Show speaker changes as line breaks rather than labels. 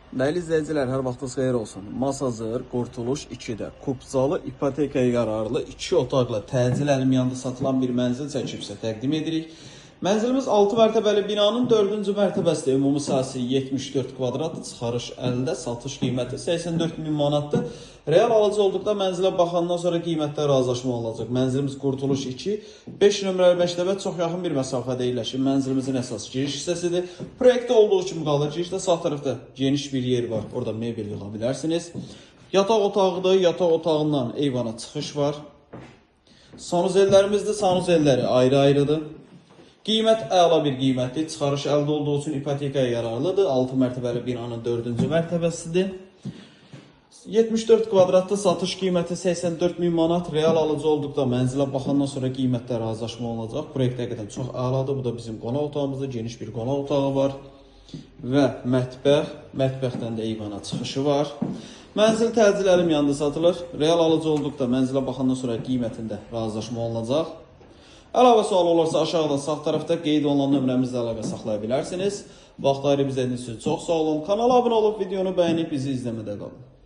Dəyərli izləyicilər, hər vaxtınız xeyir olsun. Masazır, Qurtuluş 2-də Kubcalı ipotekaya yararlı 2 otaqlı təcil əlim yanında satılan bir mənzil çəkib sizə təqdim edirik. Mənzilimiz 6 mərtəbəli binanın 4-cü mərtəbəsində, ümumi sahəsi 74 kvadratdır, çıxarış əldə, satış qiyməti 84 min manatdır. Real alıcı olduqda mənzilə baxandan sonra qiymətdə razılaşma olacaq. Mənzilimiz Qurtuluş 2, 5 nömrəli məktəbə çox yaxın bir məsafədə yerləşir. Mənzilimizin əsas giriş hissəsidir. Proyektdə olduğu kimi qalır. Girişdə sağ tərəfdə geniş bir yer var. Orada mebel yığa bilərsiniz. Yataq otağıdır. Yataq otağından eyvana çıxış var. Sanuzellərimizdir. Sanuzelləri ayrı-ayrıdır. Qiymət əla bir qiymətdir. Çıxarış əldə olduğu üçün ipotekaya yararlıdır. 6 mərtəbəli binanın 4-cü mərtəbəsidir. 74 kvadratda satış qiyməti 84 min manat. Real alıcı olduqda mənzilə baxandan sonra qiymətdə razılaşma olacaq. Proyekt həqiqətən çox əladır. Bu da bizim qonaq otağımızdır. Geniş bir qonaq otağı var. Və mətbəx, mətbəxdən də eyvana çıxışı var. Mənzil təcil əlim yanında satılır. Real alıcı olduqda mənzilə baxandan sonra qiymətində razılaşma olunacaq. Əlavə sual olarsa aşağıda sağ tərəfdə qeyd olunan nömrəmizlə əlaqə saxlaya bilərsiniz. Vaxt ayırıb izlədiyiniz üçün çox sağ olun. Kanala abunə olub videonu bəyənib bizi izləmədə qalın.